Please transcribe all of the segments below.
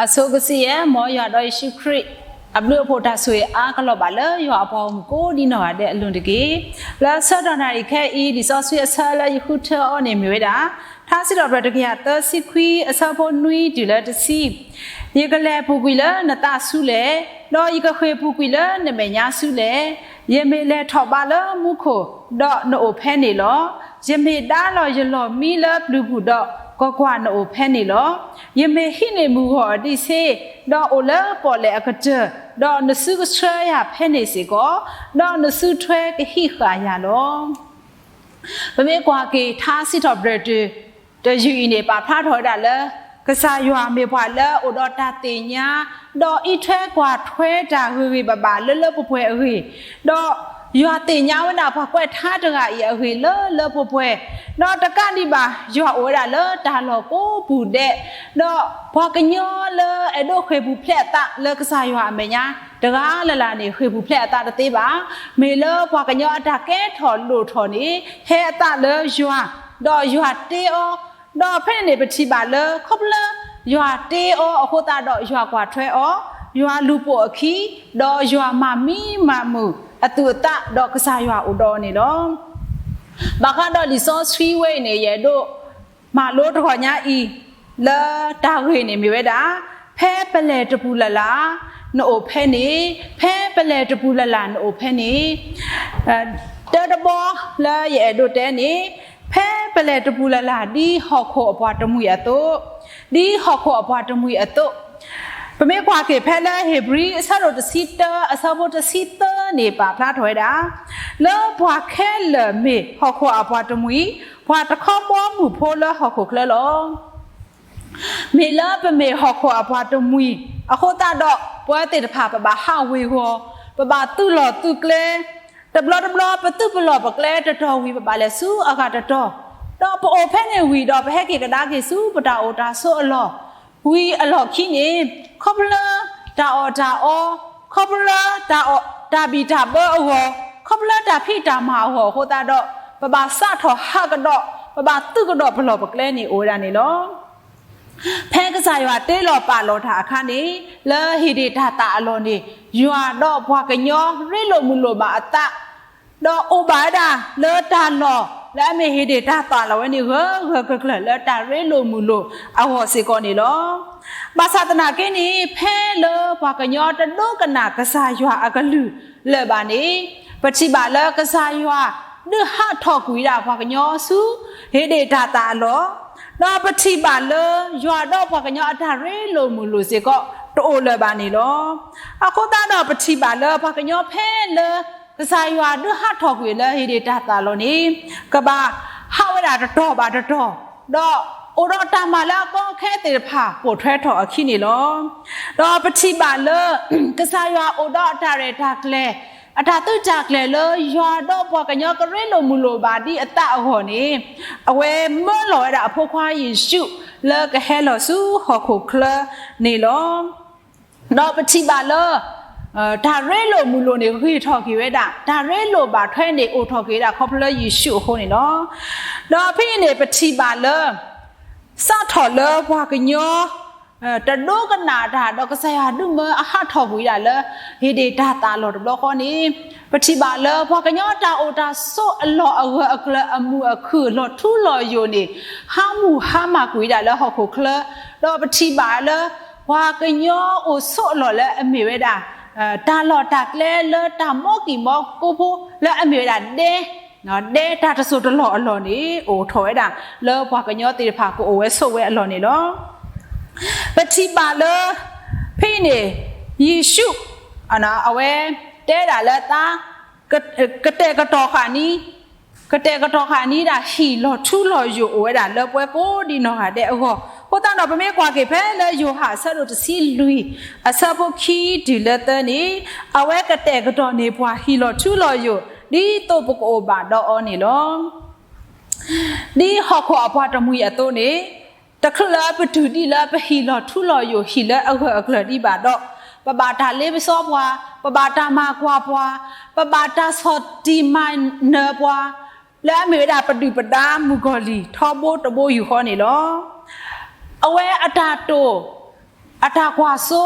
အဆိကစံးယဲၢ် မ်ယွၤဒီးယ့ၣ်ၡူးခရံာ် အဘျုးအဖှိၣ်တၢ်ဆိၣ်ဂ့ၤအါကလီၤဘၣ်လၢယွၤအပှၤဂီၢ်မုၢ်ကိးဒံနီၢ်ဂၤဒဲးအလိၤတက့ၢ်. လၢဆၢကတီၢ်နၣ်ရံၣ်ခဲအံၤ လံာ်စီဆှံအဆၢလၢယဃုထၢအီၤန့ၣ်မ့ၢ်ဝဲဒၣ် ထါစံးထီၣ်ပတြၢၤတကယၤသၢဆံခွံအဆၢဖိနွံတုၤလၢတဆံ ယကလဲၤပူၤကွံာ်လၢနသးဆူလဲၣ်, ဒီးယကဃ့ၢ်ပူၤကွံာ်လၢနမဲာ်ညါဆူလဲၣ်. ယမ့ၢ်လဲၤထီၣ်ဘးလၢမူခိၣ်, ဒီးနအိၣ်ဖဲန့ၣ်လီၤ. ယမ့ၢ်ဒါလီၤယလီၢ်မံလၢပျုၤပူၤဒီး, ကွၢ်ကွၢ်, နအိၣ်ဖဲန့ၣ်လီၤ. ယမ့ၢ်ဟံးန့ၢ်မုၢ်ဂီၤအဒံးဆ့, ဒီးအိၣ်လၢပီၣ်လဲၣ်အကတၢၢ်, ဒီးနစုကဆှၢယၤဖဲန့ၣ်စ့ၢ်ကီး, ဒီးနစုထွဲကဟံးဃာ်ယၤလီၤ. ပမ့ၢ်ကွၢ်က့ၤထါစံးထီၣ်ပတြၢၤတၢ် တယုၢ်အံၤန့ၣ် ပာ်ဖျါထီၣ်ဝဲဒၣ်လၢ ကစၢ်ယွၤမ့ၢ်ပှၤလၢအအိၣ်ဒီးတၢ်သ့ၣ်ညါ, ဒီးအံးထွဲကွၢ်ထွဲတၢ်ဂ့ၤဂ့ၤဘၣ်ဘၣ်လၢလၢပှဲၤပှဲၤအဂ့ၢ်, ဒီးယွၤသ့ၣ်ညါဝဲဒၣ်ပှၤကွဲးထါတဂၤအံၤအဂ့ၢ်လၢလၢပှဲၤပှဲၤ, ဒီးတကးဒံးဘၣ် ယွၤအိၣ်ဝဲဒၣ်လၢတၢ်လီၢ်ကိးပူၤဒဲး, ဒီးပှၤကညီလၢအဲၣ်ဒိးဃ့ၢ်ပူၤဖျဲးအသးလၢကစၢ်ယွၤအမဲာ်ညါ တဂၤလၢ်လၢ်န့ၣ် ဃ့ၢ်ပူၤဖျဲးအသးတသ့ဘၣ်. မ့ၢ်လၢပှၤကညီအတၢ်ကဲထီၣ်လိၣ်ထီၣ်န့ၣ် ဟဲအသးလၢယွၤ, ဒီးယွၤတ့အီၤ, ဒီးဖဲန့ၣ်န့ၣ် ပထံၣ်ဘၣ်လၢ ခီဖျိလၢယွၤတ့အီၤအဃိသတးဒီး ယွၤကွၢ်ထွဲအီၤ, ယွၤလူၤပိာ်အခံ, ဒီးယွၤမၤမံမၤမုာ်အသူးအသး ဒီးကစၢ်ယွၤအိၣ်ဒီးအီၤန့ၣ်လီၤ. ဘၣ်ဃးဒီးလံာ်စီဆှံဝဲအံၤန့ၣ် ယအဲၣ်ဒိးမၤလိတဂီၢ်ညါအံၤ လၢတၢ်ဂ့ၢ်န့ၣ်မ့ၢ်ဝဲဒၣ် ဖဲပလဲၤတပူၤလၢ်လၢ် နအိၣ်ဖဲန့ၣ်, ဖဲပလဲၤတပူၤလၢ်လၢ် နအိၣ်ဖဲန့ၣ်, တၢတဘီလၢယအဲၣ်ဒိးတဲန့ၣ်, ဖဲပလဲၤတပူၤလၢ်လၢ် ဒ်ဟီၣ်ခိၣ်အပှၤတမှံၤအသိး, ဒ်ဟီၣ်ခိၣ်အပှၤတမှံၤအသိး, ပမ့ၢ်ကွၢ်က့ၤဖဲလၢဧ့ၤဘြံၤ အဆၢဒိၣ်တဆံတၢ အဆၢဖိတဆံသၢန့ၣ် ပာ်ဖျါထီၣ်ဝဲဒၣ်, လၢပှၤခဲလၢာ်မ့ၢ်ဟီၣ်ခိၣ်အပှၤတမှံၤ, ပှၤတခီဘီမုၢ်ဖိလၢဟီၣ်ခိၣ်ချၢလီၤ. မ့ၢ်လၢပမ့ၢ်ဟီၣ်ခိၣ်အပှၤတမှံၤအဃိသတးဒီး ပဝဲသ့ၣ်တဖၣ်ပဘၣ်ဟးဝ့ၤဝီၤ, ပဘၣ်သုးလီၢ်သုးကျဲ, တဘျီတဘျီ ပသုးပလီၢ်ပကျဲတတီၤဝံၤ ပဘၣ်လဲၤဆူအဂၤတတီၤ, ဒီးပအိၣ်ဖဲန့ၣ်ဝံၤဒီး ပဟဲက့ၤကဒါက့ၤဆူပတၢ်အိၣ်တၢ်ဆိးအလီၢ် ဝံၤအလီၢ်ခံန့ၣ်, ခီဖျိတၢ်အီၣ်တၢ်အီ, ခီဖျိ တၢ်ဘံၣ်တၢ်ဘၢအဂီၢ်, ခီဖျိတၢ်ဖံးတၢ်မၤအဂီၢ်အဃိသတးဒီး ပဘၣ်စးထီၣ်ဟးကဒီး, ပဘၣ်သုးကဒီးပလီၢ်ပကျဲန့ၣ်အိၣ်ဝဲဒၣ်န့ၣ်လီၤ. ဖဲကစၢ်ယွၤတ့လီၤပာ်လီၤတၢ်အခါန့ၣ်, လၢဟ့ၣ်ဒ့ၣ်တၢ်သၣ်အလီၢ်န့ၣ်, ယွၤဒီးပှၤကညီရ့လိာ်မုာ်လိာ်ဘၣ်အသး, ဒီးအိၣ်ဘၣ်ဝဲဒၣ်လၢတၢ်လီၢ် လၢအမ့ၢ်ဟ့ၣ်ဒ့ၣ်တၢ်သၣ်အလီၢ်ဝဲန့ၣ် ဂၢၢ်ဂၢၢ်ကျၢၤကျၢၤလၢတၢ်ရ့လိာ်မုာ်လိာ်အဂီၢ်စ့ၢ်ကီးန့ၣ်လီၤ. ဘၣ်ဆၣ်သနာ်က့န့ၣ်, ဖဲလၢပှၤကညီတဒိကနၣ်ကစၢ်ယွၤအကလုၢ်လၢာ်ဘၣ်န့ၣ်, ပထံၣ်ဘၣ်လၢကစၢ်ယွၤဒုးဟးထီၣ်ကွံာ်ဒၣ်ပှၤကညီဆူ ဟ့ၣ်ဒ့ၣ်တၢ်သၣ်အလီၢ်, ဒီးပထံၣ်ဘၣ်လၢယွၤဒီးပှၤကညီအတၢ်ရ့လိာ်မုာ်လိာ်စ့ၢ်ကီး တအိၣ်လၢၤဘၣ်န့ၣ်လီၤ. အဃိသတးဒီးပထံၣ်ဘၣ်လၢပှၤကညီဖဲလၢ ကစၢ်ယွၤဒုးဟးထီၣ်ကွံာ်လၢဟ့ၣ်ဒ့ၣ်တၢ်သၣ်အလီၢ်န့ၣ်, ကဘၣ်ဟးဝဲဒၣ်တတီၤဘၣ်တတီၤ, ဒီးအိၣ်ဒီးတၢ်မၤလၢအကီအခဲသ့ၣ်တဖၣ်ပိာ်ထွဲထီၣ်အခံန့ၣ်လီၤ. ဒီးပထံၣ်ဘၣ်လၢ ကစၢ်ယွၤအိၣ်ဒီးအတၢ်ရဲၣ်တၢ်ကျဲၤ, အတၢ်သုးတၢ်ကျဲၤလၢယွၤဒီးပှၤကညီကရ့လိာ်မုာ်လိာ်ဘၣ်ဒ်အသးအဂီၢ်န့ၣ်, အဝဲမၢလီၤဝဲဒၣ်အဖိခွါယ့ၣ်ၡူးလၢကဟဲလီၤဆူဟီၣ်ခိၣ်ချၢန့ၣ်လီၤ. ဒီးပထံၣ်ဘၣ်လၢ တၢ်ရ့လိာ်မုာ်လိာ်န့ၣ် ဂ့ၤထီၣ်က့ၤဝဲဒၣ်, တၢ်ရ့လိာ်ဘၣ်ထွဲန့ၣ် အိၣ်ထီၣ်က့ၤဝဲဒၣ်ခီဖျိလၢယ့ၣ်ၡူးအဃိန့ၣ်လီၤ. ဒီးဖဲအံၤန့ၣ် ပထံၣ်ဘၣ်လၢ စးထီၣ်လၢပှၤကညီ တဒိကနၣ်တၢ် ဒီးကစၢ်ယွၤဒုးမၢအဟးထီၣ်ကွံာ်ဒၣ်လၢ ဟ့ၣ်ဒ့ၣ်တၢ်သၣ်အလီၢ်တဘျီဃီန့ၣ်, ပထံၣ်ဘၣ်လၢပှၤကညီတၢ်အိၣ်တၢ်ဆိးအလီၢ်အဂၢၢ်အကျၢၤအမုာ်အခုၣ်အလီၤထူလီၤယိာ်န့ၣ် ဟးမုၢ်ဟါမၢ်ကွံာ်ဒၣ်လၢဟီၣ်ခိၣ်ချၢ, ဒီးပထံၣ်ဘၣ်လၢ ပှၤကညီအိၣ်ဆိးအလီၢ်လၢအမ့ၢ်ဝဲဒၣ် တၢ်လီၢ်တၢ်ကျဲလၢတၢ်မိၣ်ကံၢ်မိၣ်ကိဖိလၢအမ့ၢ်ဝဲဒၣ်ဒဲ, ဒဲတၢ်တစိၢ်တလီၢ်အလီၢ်န့ၣ် အိၣ်ထီၣ်ဝဲဒၣ် လၢပှၤကညီသ့ၣ်တဖၣ်ကအိၣ်ဝဲဆိးဝဲအလီၢ်န့ၣ်လီၤ. ပထံၣ်ဘၣ်လၢ ဖဲအံၤန့ၣ် ယ့ၣ်ၡူး အဝဲတဲဒၣ်လၢသး ကတဲာ်ကတီၤဃာ်နံ ကတဲာ်ကတီၤဃာ်နံဒၣ်ဟံၣ်လီၤထူလီၤယိာ်အိၣ်ဝဲဒၣ်လၢပှၤကိးဒံနီၢ်ဂၤဒဲးအဂီၢ်, အဃိသတးဒီး ပမ့ၢ်ကွၢ်က့ၤဖဲလၢယိၤဟၣ်အဆၢဒိၣ်တဆံလွံၢ် အဆၢဖိခံတုၤလၢသၢန့ၣ်, အဝဲကတဲာ်ကတီၤန့ၢ်ပှၤဟံၣ်လီၤထူလီၤယိာ် ဒ်သိးပကအိၣ်ဘၣ်ဒီးအီၤန့ၣ်လီၤ. ဒ်ဟီၣ်ခိၣ်အပှၤတမှံၤအသိးန့ၣ်, တချုးလၢပတုၤဒံးလၢပဟံၣ်လီၤထူလီၤယိာ်ဟံၣ်လၢအဂၢၢ်အကျၢၤဒံးဘၣ်ဒီး, ပဘၣ်တၢ်လ့ပစီပှၤ, ပဘၣ်တၢ်မၤကွၢ်ပှၤ, ပဘၣ်တၢ်ဆီၣ်တံၢ်မၤနၢၤပှၤ, လၢအမ့ၢ်ဝဲဒၣ်ပဒုၣ်ပဒါမုၣ်ကီၤလံၢ်ထီဘိတဘိယူၢ်ဃီန့ၣ်လီၤ. အဝဲအတၢ်တိာ် အတၢ်ကွၢ်စိ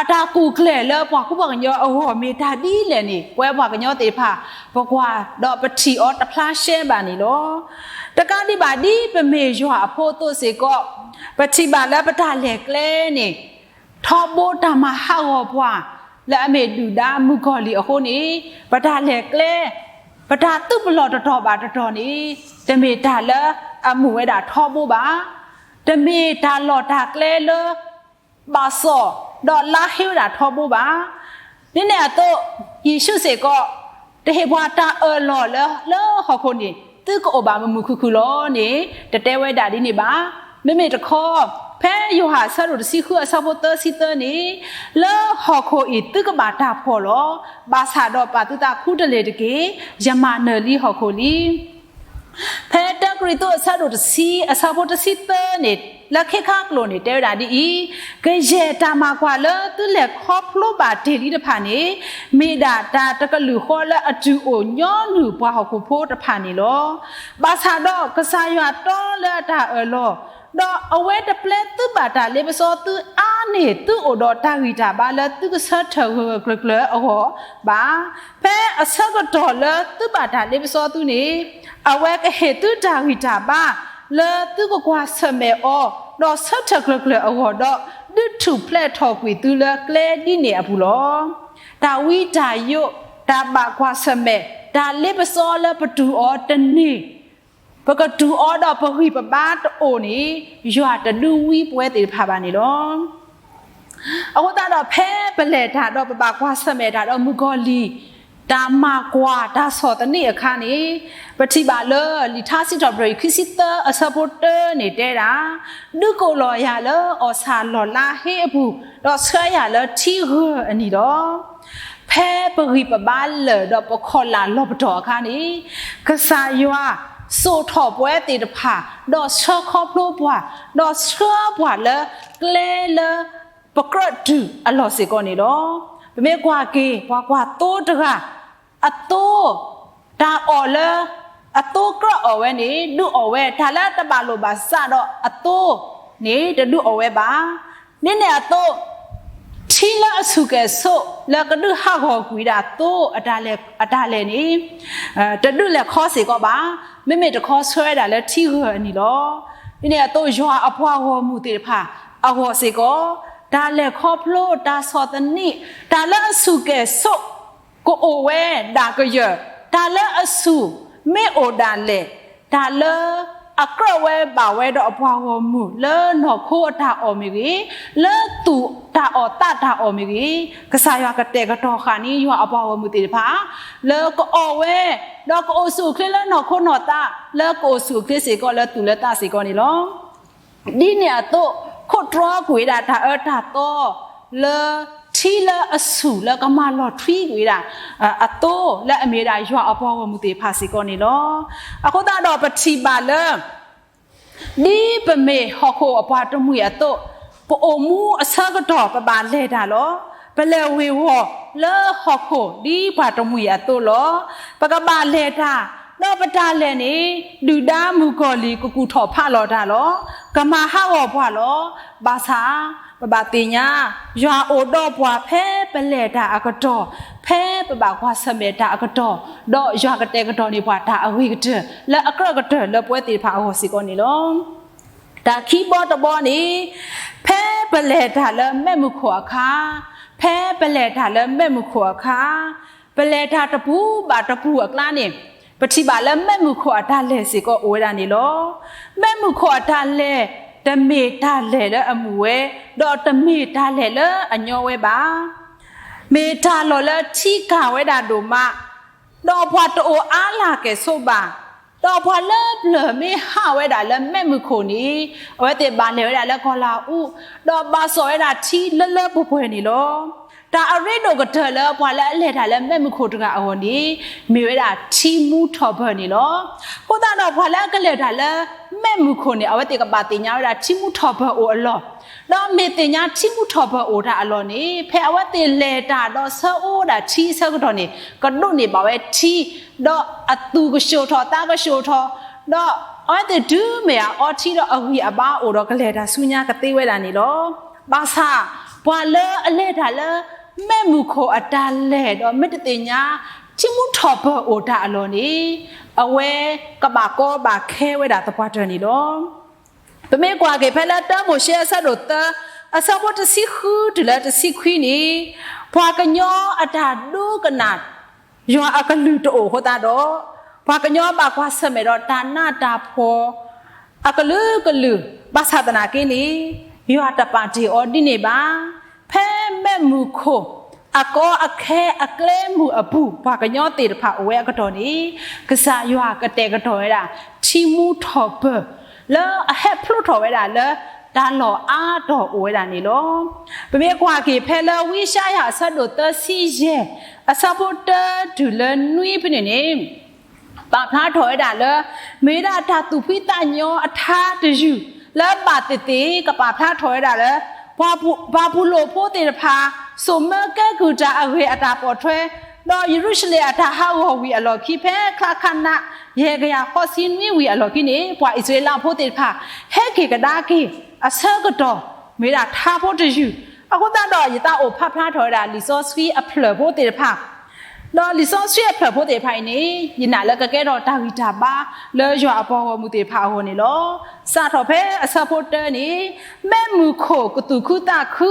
အတၢ်ကူၣ်ကျဲၤလၢပှၤကူပှၤကညီအဂီၢ်မ့ၢ်တၢ်ဒ်လဲၣ်န့ၣ် ပဝဲပှၤကညီသ့ၣ်တဖၣ် ပကွၢ်ဒီးပထံၣ်အီၤတဖျါရှဲဘၣ်န့ၣ်လီၤ. တကးဒံးဘၣ်ဒ်ပမ့ၢ်ယွၤအဖိအသိးစ့ၢ်ကီး ပထံၣ်ဘၣ်လၢပတၢ်လဲၤကျဲန့ၣ် ထီဘိတၢ်မၤဟးဂီၤပှၤ လၢအမ့ၢ်ဒုၣ်ဒါမုၣ်ကီၤလံၢ်အဃိန့ၣ် ပတၢ်လဲၤကျဲ ပတၢ်သုးပလီၢ်တတီၤဘၣ်တတီၤန့ၣ် တမ့ၢ်တၢ်လၢအမုာ်ဝဲဒၣ်ထီဘိဘၣ်. တမ့ၢ်တၢ်လီၢ်တၢ်ကျဲလၢ ဘၣ်စီၣ် ဒီးလါဟ့ဝဲဒၣ်ထီဘိဘၣ်. ဒ်န့ၣ်အသိး ယ့ၣ်ၡူးစ့ၢ်ကီး တဟ့ၣ်ပှၤတၢ်အၢၣ်လီၤလၢ လၢဟီၣ်ခိၣ်န့ၣ် သုကအိၣ်ဘၣ်မုာ်မုာ်ခုၣ်ခုၣ်လီၤန့ၣ် တတဲဝဲဒၣ်ဒ်န့ၣ်ဘၣ်. မ့မ့ၢ်တခီ ဖဲယိၤဟၣ်အဆၢဒိၣ်တဆံဃုအဆၢဖိသၢဆံသၢန့ၣ် လၢဟီၣ်ခိၣ်အံၤသုကဘၣ်တၢ်ဖှီၣ်လီၤ. ဘၣ်ဆၣ်ဒီးပာ်သုသးခူတလ့ၢ်တက့ၢ်. ယမၤနၢၤလံဟီၣ်ခိၣ်လံ. ဖဲတၢကရံၣ်သူးအဆၢဒိၣ်တဆံအဆၢဖိတဆံသၢန့ၣ် လၢခ့ခါကျိာ်န့ၣ် တဲဝဲဒၣ်ဒ်အံၤ, ကယဲၢ်တၢ်မၤကွၢ်လၢသုလဲၤခီဖျိဘၣ်တ့ၢ်လံတဖၣ်န့ၣ် မ့ၢ်ဒၣ်တၢ်တကလုာ်ဃီလၢအတုၤအိၣ်ညီနုၢ်ပှၤဟီၣ်ခိၣ်ဖိတဖၣ်န့ၣ်လီၤ. ဘၣ်ဆၣ်ဒီးကစၢ်ယွၤတီလၢအတၢ်အၢၣ်လီၤ ဒီးအဝဲတပျဲသုဘၣ်တၢ်လ့ပစီသုအါန့ၢ် သုအိၣ်ဒီးတၢ်ဂံၢ်တၢ်ဘါလၢသုကဆၢထၢၣ်ဂၢၢ်ဂၢၢ်ကျၢၤကျၢၤအဂီၢ်ဘၣ်. ဖဲအဆၢကတီၢ်လၢသုဘၣ်တၢ်လ့ပစီသုန့ၣ် အဝဲကဟ့ၣ်သုတၢ်ဂံၢ်တၢ်ဘါ လၢသုကကွၢ်ဆၢၣ်မဲာ်အီၤ ဒီးဆၢထၢၣ်ကျၢၤကျၢၤအဂီၢ်ဒီး ဒုးထူၣ်ဖျဲးထီၣ်ကွံာ်သုလၢကျဲဒ်န့ၣ်အပူၤလီၤ. တၢ်ဝံတၢ်ယိး, တၢ်ဘၣ်ကွၢ်ဆၢၣ်မဲာ်, တၢ်လ့ပစီလၢပတူၢ်အီၤတန့ၢ် ပကတူၢ်အီၤဒီးပဂံၢ်ပဘါတအိၣ်န့ၣ် ယွၤတဒုးဝံပဝဲသ့ၣ်တဖၣ်ဘၣ်န့ၣ်လီၤ. အဃိသတးဒီး ဖဲပလဲၤတၢ်ဒီးပဘၣ်ကွၢ်ဆၢၣ်မဲာ်တၢ်ဒီးမုၣ်ကီၤလံၢ် တၢ်မၤကွၢ်တၢ်ဆီၣ်သနံးအခါန့ၣ် ပထံၣ်ဘၣ်လၢလံာ်ထါစံးထီၣ်ပတြၢၤခံဆံသၢအဆၢဖိတၢန့ၣ်တဲဒၣ်, ဒုးကိးလီၤယၤလၢအီၣ်ဆၣ်လီၢ်လါဟ့အပူၤ, ဒီးဆှၢယၤလၢထံဂၢၢ်အနံၤလီၤ. ဖဲပဂံၢ်ပဘါလၢာ်ဒီးပခီၣ်လာ်လီၤပတီၢ်အခါန့ၣ်, ကစၢ်ယွၤစိာ်ထီၣ်ပဝဲသ့ၣ်တဖၣ်, ဒီးဆှၢခီဖျိပှၤ, ဒီးဆှၢပှၤလၢကျဲလၢပကြၢးတုၤအလီၢ်စ့ၢ်ကီးန့ၣ်လီၤ. ပမ့ၢ်ကွၢ်က့ၤ ပှၤကွၢ်သိတဂၤ, အသိ တၢ်အီၣ်လၢ အသိကြၢးအီၣ်ဝဲန့ၣ် ဒုးအီၣ်ဝဲ, တၢ်လၢတဘၣ်လိာ်ဘၣ်စးဒီးအသိန့ၣ် တဒုးအီၣ်ဝဲဘၣ်. ဒ်န့ၣ်အသိး ထံလၢအဆူၣ်ကဲၤဆိး လၢကဒုးဟးဂီၤကွံာ်ဒၣ်သိအတၢ်လဲၤန့ၣ် တဒုးလဲၤခီစ့ၢ်ကီးဘၣ်. မ့မ့ၢ်တခီဆှၢဝဲဒၣ်လၢထံဂၢၢ်အနံၤလီၤ. ဒ်န့ၣ်အသိး ယွၤအပှၤဂီၢ်မုၢ်သ့ၣ်တဖၣ်အဂီၢ်စ့ၢ်ကီး တၢ်လဲၤခီဖျိ တၢ်ဆီၣ်သနံး တၢ်လၢအဆူၣ်ကဲၤဆိး ကအိၣ်ဝဲဒၣ်ကယၢၢ်, တၢ်လၢအဆူၣ်မ့ၢ်အိၣ်ဒၣ်လဲာ်, တၢ်လၢအကြၢးဝဲဘၣ်ဝဲဒီးအပှၤဂီၢ်မုၢ် လၢနီၢ်ခိအတၢ်အီၣ်မ့ၢ်ဂ့ၤ, လၢသူၣ်တၢ်အီၣ်သးတၢ်အီၣ်မ့ၢ်ဂ့ၤ, ကစၢ်ယွၤကတဲာ်ကတီၤဃာ်န့ၢ် ယွၤအပှၤဂီၢ်မုၢ်သ့ၣ်တဖၣ် လၢကအီၣ်ဝဲ, ဒီးကအိၣ်ဆူၣ်အိၣ်ချ့လၢနီၢ်ခိနီၢ်သး, လၢကအိၣ်ဆူၣ်အိၣ်ချ့စ့ၢ်ကီးလၢသူၣ်လၢသးစ့ၢ်ကီးန့ၣ်လီၤ. ဒ်န့ၣ်အသိး ခိးတြီကွံာ်ဝဲဒၣ်တၢ်အၢတၢ်သီ လၢထံလၢအဆူၣ်လၢကမၤလီၤထွံကွံာ်ဝဲဒၣ် အသိလၢအမ့ၢ်ဝဲဒၣ်ယွၤအပှၤဂီၢ်မုၢ်သ့ၣ်တဖၣ်စ့ၢ်ကီးန့ၣ်လီၤ. အဃိသတးဒီးပထံၣ်ဘၣ်လၢ ဒ်ပမ့ၢ်ဟီၣ်ခိၣ်အပှၤတမှံၤအသိး, ပအိၣ်မူအဆၢကတီၢ်ပဘၣ်လဲၤတၢ်လီၤ. ပလဲၤဝ့ၤဝီၤလၢဟီၣ်ခိၣ်ဒ်ပှၤတမှံၤအသိးလီၤ. ပကဘၣ်လဲၤတၢ်, ဒီးပတၢ်လဲၤန့ၣ် ဒုၣ်ဒါမုၣ်ကီၤလံၢ်ကကူၣ်ထီၣ်ဖးလီၤတၢ်လီၤ. ကမၤဟးဂီၤပှၤလီၤ. ဘၣ်ဆၣ် ပဘၣ်သ့ၣ်ညါ ယွၤအိၣ်ဒီးပှၤဖဲပလဲၤတၢ်အကတီၢ်, ဖဲပဘၣ်ကွၢ်ဆၢၣ်မဲာ်တၢ်အကတီၢ်, ဒီးယွၤကတဲာ်ကတီၤန့ၢ်ပှၤတၢ်အဂ့ၤကတၢၢ် လၢအကြၢးကတၢၢ်လၢပဝဲသ့ၣ်တဖၣ်အဂီၢ်စ့ၢ်ကီးန့ၣ်လီၤ. တၢ်ခံဘီတဘီန့ၣ်, ဖဲပလဲၤတၢ်လၢမဲးမုၢ်ခိၣ်အခါ, ဖဲပလဲၤတၢ်လၢမဲးမုၢ်ခိၣ်အခါ, ပလဲၤတၢ်တပူၤဘၣ်တပူၤအကျါန့ၣ်, ပထံၣ်ဘၣ်လၢမဲးမုၢ်ခိၣ်အတၢ်လဲၤစ့ၢ်ကီးအိၣ်ဝဲဒၣ်န့ၣ်လီၤ. မဲးမုၢ်ခိၣ်အတၢ်လဲၤ တမ့ၢ်တၢ်လဲၤလၢအမုာ်ဝဲ, ဒီးတမ့ၢ်တၢ်လဲၤလၢအညီဝဲဘၣ်. မ့ၢ်တၢ်လီၢ်လၢထံကၢ်ဝဲဒၣ်ဒိၣ်မး, ဒီးပှၤတအိၣ်အါလၢ်ကဲၣ်ဆိးဘၣ်, ဒီးပှၤလၢပျၢၤမ့ၢ်ဟးဝဲဒၣ်လၢမဲးမုၢ်ခိၣ်န့ၣ်, အဝဲသ့ၣ်ဘၣ်လဲၤဝဲဒၣ်လၢကီၢ်လၤအူ, ဒီးဘၣ်စီၣ်ဝဲဒၣ်ထံလၢလၢပှဲၤပှဲၤန့ၣ်လီၤ. တၢ်အရ့ဒိၣ်ကတၢၢ်လၢပှၤလၢအလဲၤတၢ်လၢမဲးမုၢ်ခိၣ်တဂၤအဂီၢ်န့ၣ်, မ့ၢ်ဝဲဒၣ်ထံမူထီၣ်ပၢၢ်န့ၣ်လီၤ. အဃိသတးဒီးပှၤလၢအကလဲၤတၢ်လၢမဲးမုၢ်ခိၣ်န့ၣ်, အဝဲသ့ၣ်ကဘၣ်သ့ၣ်ညါဝဲဒၣ်ထံမူထီၣ်ပၢၢ်အိၣ်အလီၢ်, ဒီးမ့ၢ်သ့ၣ်ညါထံမူထီၣ်ပၢၢ်အိၣ်တၢ်အလီၢ်န့ၣ်, ဖဲအဝဲသ့ၣ်လဲၤတၢ်ဒီးဆၢအိၣ်ဝဲဒၣ်ထံအဆၢကတီၢ်န့ၣ်, ကဒိးန့ၢ်ဘၣ်ဝဲထံ, ဒီးအသူၣ်ကၠိၣ်ထီၣ်သးကၠိၣ်ထီၣ်, ဒီးအဝဲသ့ၣ်တုၤမ့ၢ်အအီထံဒီးအဂံၢ်အဘါအိၣ်ဒီးကလဲၤတၢ်ဆူညါကသ့ဝဲဒၣ်န့ၣ်လီၤ. ဘၣ်ဆၣ် ပှၤလၢအလဲၤတၢ်လၢ မဲးမုၢ်ခိၣ်အတၢ်လဲၤဒီးမ့ၢ်တသ့ၣ်ညါ ထံမူထီၣ်ပၢၢ်အိၣ်တၢ်အလီၢ်န့ၣ် အဝဲကဘၣ်ကီဘၣ်ခဲဝဲဒၣ်သပှၢ်တၢၢ်န့ၣ်လီၤ. ပမ့ၢ်ကွၢ်က့ၤဖဲလၢတၢမိၤၡ့အဆၢဒိၣ်သၢ အဆၢဖိတဆံဃုတုၤလၢတဆံခွံန့ၣ် ပှၤကညီအတၢ်ဒိကနၣ် ယွၤအကလုၢ်တအိၣ်အဃိသတးဒီး ပှၤကညီဘၣ်ကွၢ်ဆၢၣ်မဲာ်ဒီးတၢ်နးတၢ်ဖှီၣ် အကလုာ်ကလုာ် ဘၣ်ဆၣ်သနာ်က့န့ၣ် ယွၤတပာ်တ့ၢ်အီၤဒ်န့ၣ်ဘၣ်. ဖဲမဲးမုၢ်ခိၣ် အကီအခဲအကျဲမုၢ်အပူၤ ပှၤကညီသ့ၣ်တဖၣ်အိၣ်ဝဲအကတီၢ်န့ၣ် ကစၢ်ယွၤကတဲာ်ကတီၤဝဲဒၣ် ထံမူထီၣ်ပၢၢ် လၢအဟဲဖျိထီၣ်ဝဲဒၣ်လၢ တၢ်လီၢ်အါတီၢ်အိၣ်ဝဲဒၣ်န့ၣ်လီၤ. ပမ့ၢ်ကွၢ်က့ၤဖဲလၢဝံယၡါယၤအဆၢဒိၣ်သၢဆံယဲၢ် အဆၢဖိတၢတုၤလၢနွံဖဲန့ၣ်န့ၣ် ပာ်ဖျါထီၣ်ဝဲဒၣ်လၢ မ့ၢ်ဝဲဒၣ်တၢ်သူၣ်ဖှံသးညီအထါတယုၢ် လၢဘၣ်သ့ၣ်သ့ၣ် ကပာ်ဖျါထီၣ်ဝဲဒၣ်လၢ ပှၤပူၤ ဘၤဘူလိၣ်ဖိသ့ၣ်တဖၣ် စိာ်မၢကဲကုၢ်တၢ်အဂ့ၢ်အတၢ်ပိာ်ထွဲ ဒီးယရူၤၡလ့ၣ်အတၢ်ဟးဂီၤဝံၤအလီၢ်ခံ ဖဲချါခနး ယဲၢ်ကယၤဃိးဆံနွံဝံၤအလီၢ်ခံန့ၣ် ပှၤအံၣ်စရ့လးဖိသ့ၣ်တဖၣ် ဟဲက့ၤကဒါက့ၤအဆၢကတီၢ် မ့ၢ်ဝဲဒၣ်ထါဖိတယုၢ် အဃိသတးဒီး ယသးအိၣ်ဖးဖျါထီၣ်ဝဲဒၣ် လံာ်စီဆှံအဖျၢၣ်ဖိသ့ၣ်တဖၣ် ဒီးလံာ်စီဆှံအဖျၢၣ်ဖိသ့ၣ်တဖၣ်အံၤန့ၣ် ယနာ်လၢကကဲထီၣ်တၢ်ဂံၢ်တၢ်ဘါ လၢယွၤအပှၤဂီၢ်မုၢ်သ့ၣ်တဖၣ်အဂီၢ်န့ၣ်လီၤ. စးထီၣ်ဖဲအဆၢဖိတၢန့ၣ် မဲးမုၢ်ခိၣ်ကသူၣ်ခုသးခု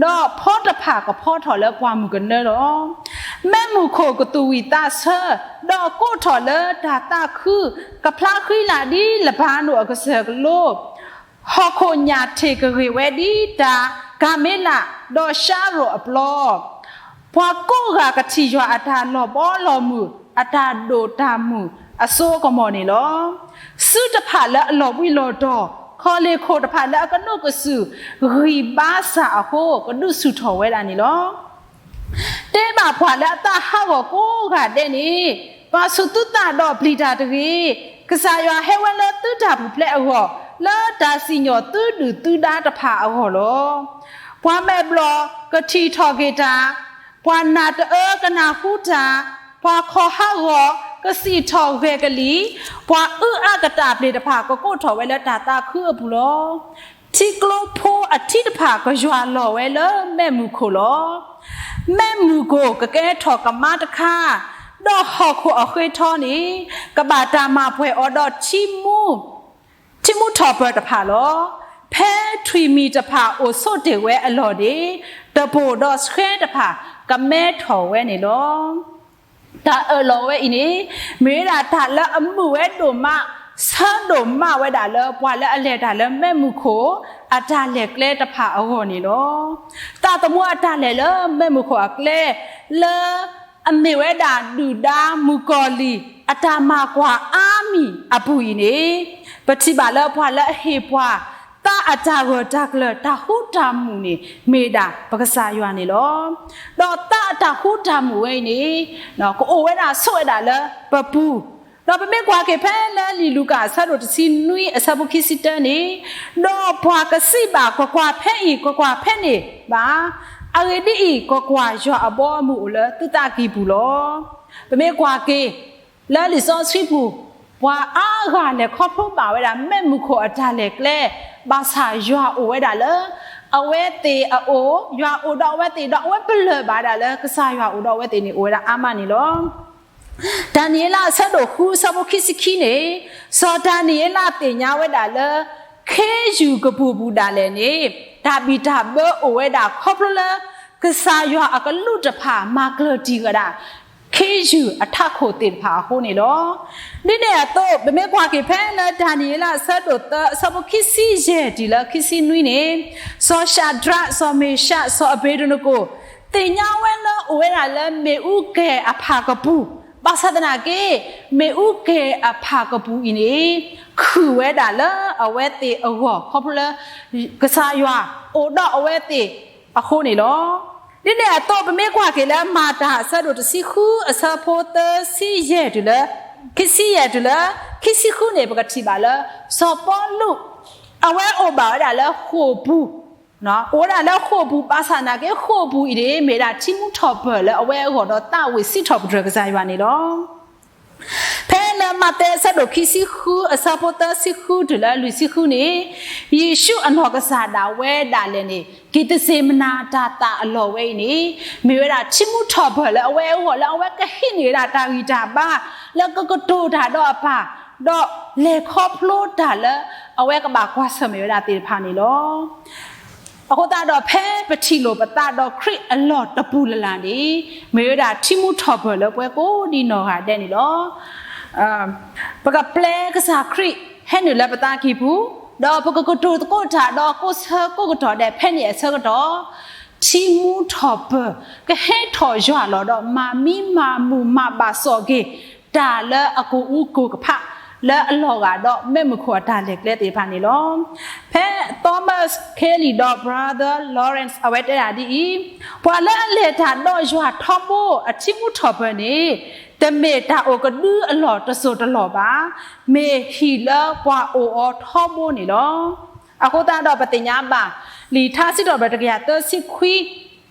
ဒီးဖီတဖၣ်ကဖီထီၣ်လၢပှၢ်မုၢ်ကနၢလီၤ. မဲးမုၢ်ခိၣ်ကသူၣ်ဝံၣ်သးဆၢ ဒီးကိးထီၣ်လၢတၢ်သးခု ကဖျါဃံလၤဒ်လဘၤနိၣ်အကစၢၢ်ကလိ ဟီၣ်ခိၣ်ညၣ်ထ့ၣ်ကဂ့ၤဝဲဒ်တၢ်ကၤမ့လး ဒီးရှါရိၤအပျီ ပှၤကိးဂၤကထံၣ်ယွၤအတၢ်လီၤဘီလီၤမုၢ် အတၢ်ဒိၣ်တၢ်မုၢ်အစိအကမီၤန့ၣ်လီၤ. စုတဖၣ်လၢအလီၤဘှံးလီၤတီၤ, ခီၣ်လ့ၣ်ခိၣ်တဖၣ်လၢအကနိးကစုာ် ဂံၢ်ဘါစၢ်အဃိ ကဒုးဆူၣ်ထီၣ်ဝဲဒၣ်န့ၣ်လီၤ. တဲဘၣ်ပှၤလၢအသးဟးဂီၤကိးဂၤဒဲးန့ၣ်, ပာ်ဆူၣ်သုသးဒီးပျံၤတၢ်တဂ့ၤ. ကစၢ်ယွၤဟဲဝဲလၢသုတၢ်ပူၤဖျဲးအဂီၢ်, လၢတၢ်စံၣ်ညီၣ်သုဒုၣ်သုဒါတဖၣ်အဂီၢ်လီၤ. ပှၤမဲာ်ဘျီၣ်ကထံၣ်ထီၣ်က့ၤတၢ်, ပှၤနာ်တအၢကနၢ်ဟူတၢ်, ပှၤခီၣ်ဟးဂီၤကစံၣ်ထီၣ်ဂဲၤကလံၣ်, ပှၤအုၣ်အါကတၢ်ပျ့ၤတဖၣ်ကကိးထီၣ်ဝဲလၢတၢ်သးခုအပူၤလီၤ. ထံကျိဖိအထံတဖၣ်ကယွၤလီၤဝဲလၢမဲးမုၢ်ခိၣ်လီၤ. မဲးမုၢ်ခိၣ်ကကဲထီၣ်ကမါတခါ, ဒီးဟီၣ်ခိၣ်အဃ့ထီန့ၣ် ကဘၣ်တၢ်မၤပှဲၤအီၤဒီးထံမူ, ထံမူထီၣ်ပၢၢ်တဖၣ်လီၤ. ဖဲထွံၣ်မံၤတဖၣ်အိၣ်ဆိးတ့ၢ်ဝဲအလီၢ်န့ၣ်, တပိၢ်ဒီးဆှဲတဖၣ်ကမဲထီၣ်ဝဲန့ၣ်လီၤ. တၢ်အၢၣ်လီၤဝဲအံၤန့ၣ် မ့ၢ်ဝဲဒၣ်တၢ်လၢအမုာ်ဝဲဒိၣ်မး, ဆၢဒိၣ်မးဝဲဒၣ်လၢပှၤလၢအလဲၤတၢ်လၢမဲးမုၢ်ခိၣ် အတၢ်လဲၤကျဲတဖၣ်အဂီၢ်န့ၣ်လီၤ. သးသမူအတၢ်လဲၤလၢမဲးမုၢ်ခိၣ်အကျဲ လၢ အမ့ၢ်ဝဲဒၣ်ဒုၣ်ဒါမုၣ်ကီၤလံၢ် အတၢ်မၤကွၢ်အါမံၤအပူၤအံၤန့ၣ်, ပထံၣ်ဘၣ်လၢပှၤလၢအဟ့ၣ်ပှၤ သးအတၢ်ဂၢၢ်တၢ်ကျၢၤ တၢ်ဃူတၢ်မုာ်န့ၣ် မ့ၢ်ဒၣ်ပကစၢ်ယွၤန့ၣ်လီၤ. ဒီးသးအတၢ်ဃူတၢ်မုာ်ဝဲအံၤန့ၣ် ကအိၣ်ဝဲဒၣ်ဆိးဝဲဒၣ်လၢပပူၤ, ဒီးပမ့ၢ်ကွၢ်က့ၤဖဲလၢလံာ်လူၤကၣ်အဆၢဒိၣ်တဆံနွံအဆၢဖိခံဆံတၢန့ၣ်, ဒီးပှၤကစံးဘၣ် ကကွၢ်ဖဲအံၤ ကကွၢ်ဖဲန့ၣ်ဘၣ်, အဂ့ၢ်ဒ်အံၤ, ကကွၢ်ယွၤအဘီအမုၢ်အိၣ်လၢသုသးကံၢ်ပူၤလီၤ. ပမ့ၢ်ကွၢ်က့ၤ လၢလံာ်စီဆှံပူၤ, ပှၤအါဂၤလဲၤခီဖျိဘၣ်ဝဲဒၣ် မဲးမုၢ်ခိၣ်အတၢ်လဲၤကျဲ, ဘၣ်ဆၣ်ယွၤအိၣ်ဝဲဒၣ်လၢ အဝဲသ့ၣ်အအိၣ်, ယွၤအိၣ်ဒီးအဝဲသ့ၣ်ဒီး အဝဲပလၢၢ်ဘၣ်ဝဲဒၣ်လၢ ကစၢ်ယွၤအိၣ်ဒီးအဝဲသ့ၣ်န့ၣ် အိၣ်ဝဲဒၣ်အါမးန့ၣ်လီၤ. ဒၤနံးယ့လးအဆၢဒိၣ်ဃုအဆၢဖိခံဆံခံန့ၣ်, စီၤဒၤနံးယ့လးသ့ၣ်ညါဝဲဒၣ်လၢ ခ့ယုၢ်ကပူၤပူၤဒၣ်လဲာ်န့ၣ် တၢ်ဘံၣ်တၢ်ဘၢအိၣ်ဝဲဒၣ်ခီဖျိလၢ ကစၢ်ယွၤအကလူးတဖၣ်မၤကျၢၤတံၢ်ဝဲဒၣ် ခ့ယုၢ်အထးခိၣ်သ့ၣ်တဖၣ်အဃိန့ၣ်လီၤ. ဒ်န့ၣ်အသိး ပမ့ၢ်ကွၢ်က့ၤဖဲလၢဒၤနံးယ့လးအဆၢဒိၣ်သၢအဆၢဖိခံဆံယဲၢ်တုၤလၢခံဆံနွံန့ၣ်, စီၤၡၤဒြး, စီၤမ့ၤၡး, စီၤအဘ့းနကိၤ သ့ၣ်ညါဝဲလၢအိၣ်ဝဲဒၣ်လၢမ့ၣ်အူကဲၤအဖၣ်ကပူၤ, ဘၣ်ဆၣ်သနာ်က့ မ့ၣ်အူကဲၤအဖၣ်ကပူၤအံၤန့ၣ် ခုၣ်ဝဲဒၣ်လၢအဝဲသ့ၣ်အဂီၢ် ခီဖျိလၢ ကစၢ်ယွၤအိၣ်ဒီးအဝဲသ့ၣ်အဃိန့ၣ်လီၤ. ဒ်န့ၣ်အသိး ပမ့ၢ်ကွၢ်က့ၤလၢမၤတၢ်အဆၢဒိၣ်တဆံဃုအဆၢဖိသၢဆံယဲၢ်တုၤလၢ ခံဆံယဲၢ်တုၤလၢ ခံဆံဃုန့ၣ် ပကထံၣ်ဘၣ်လၢ စီၤပီလူး အဝဲအိၣ်ဘၣ်ဝဲဒၣ်လၢဃိာ်ပူၤ အိၣ်ဝဲဒၣ်လၢဃိာ်ပူၤ ဘၣ်ဆၣ်သနာ်က့ ဃိာ်ပူၤအံၤန့ၣ် မ့ၢ်ဝဲဒၣ်ထံမူထီၣ်ပၢၢ်လၢအဝဲအဂီၢ်ဒီးသးဝံၣ်စံးထီၣ်ပတြၢၤကစၢ်ယွၤန့ၣ်လီၤ. ဖဲလၢမးသဲအဆၢဒိၣ်ခံဆံဃု အဆၢဖိသၢဆံဃုတုၤလၢလွံၢ်ဆံဃုန့ၣ်, ယ့ၣ်ၡူးအနီၢ်ကစၢ်ဒၣ်ဝဲဒၣ်လဲာ်န့ၣ် က့ၤသစ့ၤမနၤတၢ်သၣ်အလီၢ်ဝဲအံၤန့ၣ်, မ့ၢ်ဝဲဒၣ်ထံမူထီၣ်ပၢၢ်လၢအဝဲအဂီၢ်လၢအဝဲကဟံးန့ၢ်ဝဲဒၣ်တၢ်ဂံၢ်တၢ်ဘါ လၢကကတိၤတၢ်ဒီးအပၢ်, ဒီးလဲၤခီဖျိတၢ်လၢအဝဲကဘၣ်ကွၢ်ဆၢၣ်မဲာ်ဝဲဒၣ်သ့ၣ်တဖၣ်န့ၣ်လီၤ. အဃိသတးဒီး ဖဲပထံၣ်လိာ်ပသးဒီးခရံာ်အလီၢ်တပူၤလၢ်လၢ်န့ၣ်, မ့ၢ်ဝဲဒၣ်ထံမူထီၣ်ပၢၢ်လၢပှၤကိးဒံနီၢ်ဂၤဒဲးန့ၣ်လီၤ. ပကပျဲကစၢ်ခရံာ်ဟဲနုာ်လၢပသးကံၢ်ပူၤ, ဒီးပကကတိၤသကိးတၢ်ဒီးကိးဆၢကိးကတီၢ်ဒဲးဖဲန့ၣ်အဆၢကတီၢ်, ထံမူထီၣ်ပၢၢ် ကဟဲထီၣ်ယွၤလီၤဒီးမၤမံမၤမုာ်မၤဘၣ်စီၣ်က့ၤ တၢ်လၢအကိၢ်အူကိၢ်ကဖး လၢအလီၤဂာ်ဒီးမဲးမုၢ်ခိၣ်အတၢ်လဲၤကျဲသ့ၣ်တဖၣ်န့ၣ်လီၤ. ဖဲ Thomas Carlyle ဒီး Brother Lawrence အဝဲတဲဒၣ်ဒ်အံၤ, ပှၤလၢအလဲၤတၢ်ဒီးယွၤထီဘိအထံမူထီၣ်ပၢၢ်န့ၣ်, တမ့ၢ်တၢ်အိၣ်ကဒုအလီၢ်တစိၢ်တလီၢ်ဘၣ်, မ့ၢ်ဟံၣ်လၢပှၤအိၣ်အီၤထီဘိန့ၣ်လီၤ. အဃိသတးဒီးပသ့ၣ်ညါဘၣ် လံာ်ထါစံးထီၣ်ပတြၢၤတကယၤသၢဆံခွံ